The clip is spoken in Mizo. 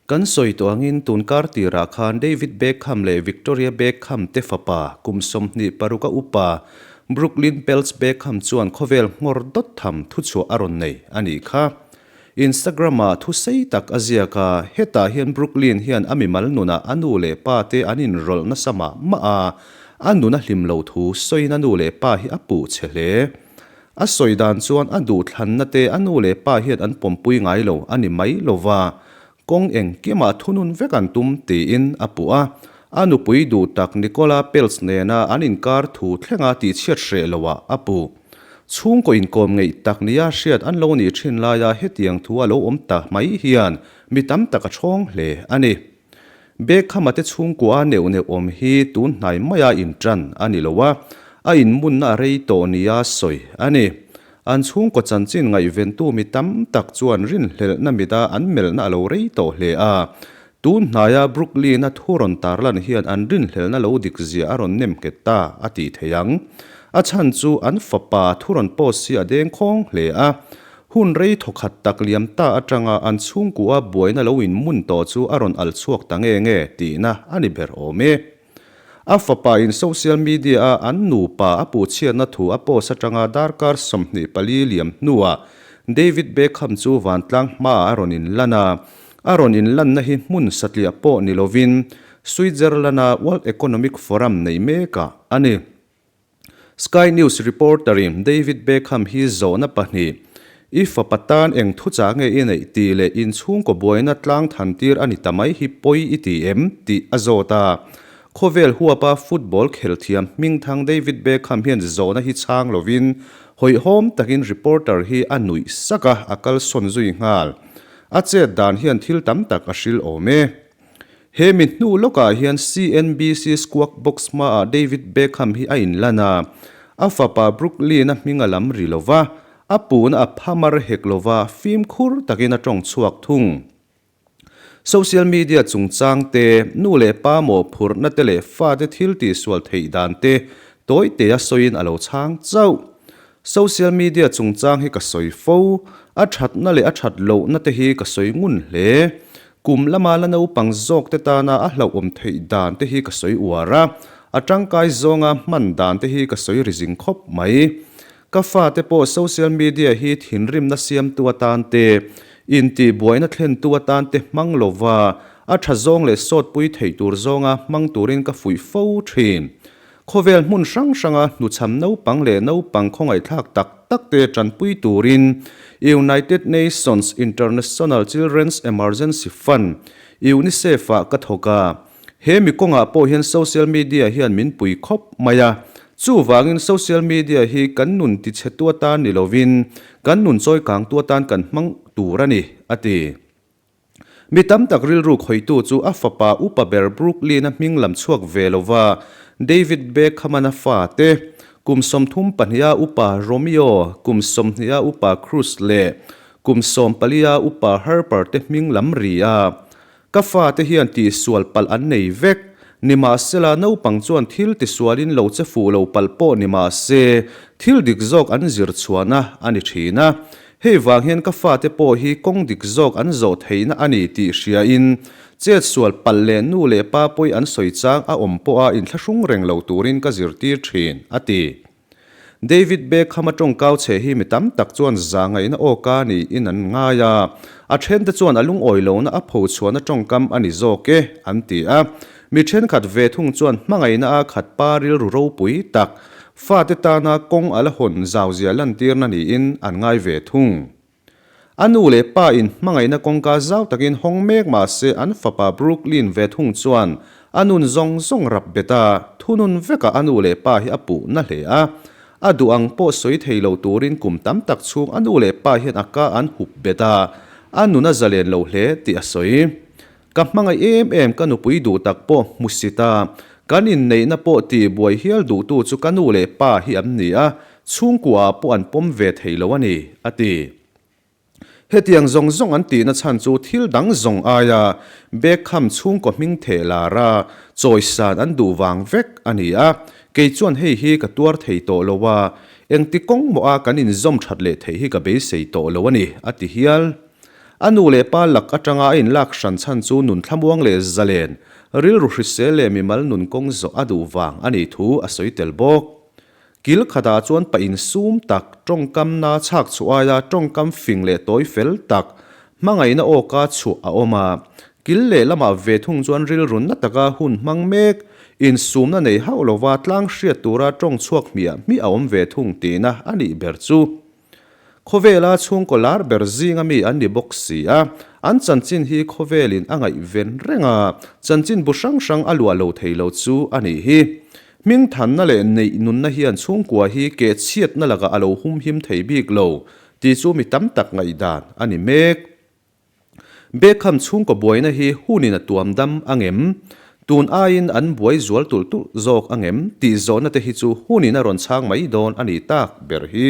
Kan sawi tawh angin tun kar tirah khan David Beckham leh Victoria Beckham te fapa kum 26 a upa Brooklyn Peltz Beckham chuan khawvel nghawr dawt tham thuchhuah a rawn nei a nih kha. Instagram-ah thu sei tak a ziak a, hetah hian Brooklyn hian a mimal nunah a nu leh pa te an inrawlh nasa mah mah a, a nun a hlim lo thu sawiin a nu leh pa hi a puh chhe hle. A sawi dan chuan a duhthlanna te a nu leh pa hian an pawmpui ngai lo a ni mai lo va, kawng engkimah thunun vek an tum tiin a puh a. A nupui duh tak Nicola Peltz nena an inkar thu thlenga tihchhiat hreh loah a puh. Chhungkaw inkawm ngeih tak nia hriat an lo nih thin laia hetiang thu a lo awm ta mai hian mi tam tak a ṭhawng hle a ni. Beckham-a te chhungkua neuh neuh awm hi tun hnai maia inṭan a ni lo a, a inmunna a rei tawh nia sawi a ni. An chhungkaw chanchin ngaihventu mi tam tak chuan rinhlelhna mida an melhna a lo rei tawh hle a. Tun hnaia Brooklyn-a thu rawn tarlan hian an rinhlelhna lo dik zia a rawn nem nghet ta a tih theih ang. A chhan chu an fapa thu rawn post hi a dengkhawng hle a. Hun rei thawkhat tak liam ta atanga an chhungkua buaina lo in mun tawh chu a rawn al chhuak ta nge nge tihna a ni ber awm e. A fapa in social media a an nupa a puhchhiatna thu a post atanga darkar 24 liam hnuah David Beckham chu vantlang hmaah a rawn in lan a. A rawn in lanna hi hmun satliah pawh ni lovin Switzerland-a World Economic Forum nei mekah a ni. Sky News reporter-in David Beckham hi zawhna pahnih, I fapa tan eng thuchah nge i neih tih leh inchhungkaw buaina tlang than tir a ni ta mai hi pawi i ti em? tih a zawt a. Khawvel huapa football khelthiam hmingthang David Beckham hian zawhna hi chhang lovin hawihhawm takin reporter hi a nuih sak a, a kalsawn zui nghal. A chet dan hian thil tam tak a hril awm e. He mi hnu lawkah hian CNBC Squawk Box hmaah David Beckham hi a inlan a, a fapa Brooklyn-a hming a lam ri lova, a puhna a phamar hek lova, fimkhur takin a tawng chhuak thung. Social media chungchang te, nu leh pa mawhphurhna te leh fate thil tihsual theih dan te tawitea sawiin a lo chhang chauh. Social media chungchang hi ka sawi fo, a thatna leh a that lohna te hi ka sawi ngun hle. Kum lama la naupang zawk te tana a hlauhawm theih dan te hi ka sawi uar a, a tangkai zawnga hman dan te hi ka sawi ri zing khawp mai. Ka fate pawh social media hi thinrimna siamtu atan te, intihbuaina thlentu atan te hmang lova a tha zawng leh sawtpui theih tur zawnga hmang turin ka fuih fo thin. Khawvel hmun hrang hranga hnuchham naupang leh naupang khawngaihthlak tak tak te tanpui turin United Nations International Children's Emergency Fund, UNICEF, ah ka thawk a. He mi kawngah pawh hian social media hian min pui khawp mai a. Chuvangin social media hi kan nun tichhetu atan ni lovin kan nun chawikangtu atan kan hmang tur a ni, a ti. Mi tam tak rilru khawihtu chu a fapa upa ber Brooklyn-a hming lam chhuak ve lova David Beckham-an a fate, kum 32-a upa Romeo, kum 20-a upa Cruz leh kum 14-a upa Harper te hming lam ri a. Ka fate hian tihsual palh an nei vek. Nimahsela, naupang chuan thil tisualin lo che fuh lo palh pawh ni mahse, thil dik zawk an zir chhuahna a ni thin a. Hei vang hian ka fate pawh hi kawng dik zawk an zawh theihna a ni tih hriain, chetsual palh leh nu leh pa pawi an sawi chang a awm pawha inthlahrung reng lo turin ka zirtir thin, a ti. David Beckham-a tawngkau chhe hi mi tam tak chuan za ngaihna awka niin an ngai a, a thente chuan a lungawi lohna a phochhuahna tawngkam a ni zawk e, an ti a. Mi thenkhat ve thung chuan hmangaihna a khat pa rilru ropui tak, fate tana kawng a la hawn zauzia lantirna niin an ngai ve thung. A nu leh pa in hmangaihna kawngka zau takin hawng mek mah se an fapa Brooklyn ve thung chuan a nun zawng zawng rap bet a, thunun vekah a nu leh pa hi a puh na hle a. A duh ang pawh sawi thei lo turin kum tam tak chhung a nu leh pa hian a ka an hup bet a, a nun a zalen lo hle tih a sawi. Ka hmangaih em em ka nupui duh tak pawh hmu si ta. Kan inneihna pawh tih buai hial duhtu chu ka nu leh pa hi an ni a, chhungkua ah pawh an pawm ve thei lo a ni, a ti. Hetiang zawng zawng an tihna chhan chu thil dang zawng aia Beckham chhungkaw hming theh lar a, chawisan an duh vang vek a ni a. Kei chuan hei hi ka tuar thei tawh lo a, engti kawng mawh a kan inzawm that leh theih hi ka beisei tawh lo a ni, a ti hial. A nu leh pa lak atanga a inlak hran chhan chu nun thlamuang leh zalen, rilru hrisel leh mimal nun kawng zawh a duh vang a nih thu a sawi tel bawk. Kil khatah chuan pa insum tak, tawngkam na chhak chhuah aia tawngkam fing leh tawi fel tak, hmangaihna awka chhuah a awm a. Kil leh lamah ve thung chuan rilru na taka hun hmang mek, insumna nei hauh lova tlang hriat tura tawng chhuak hmiah hmiah a awm ve thung tihna a nih ber chu. Khawvela chhungkaw lar ber zinga mi an ni bawk si a, an chanchin hi khawvelin a ngaihven reng a, chanchin bu hrang hrang a luah lo thei lo chu a nih hi. Hmingthanna leh neih nunna hian chhungkua hi keh chhiatna lakah a lo humhim thei bik lo tih chu mi tam tak ngaihdan a ni mek. Beckham chhungkaw buaina hi hunin a tuam dam angem? Tun aiin an buai zual tulh tulh zawk angem? Tih zawhna te hi chu hunin a rawn chhang mai dawn a ni tak ber hi.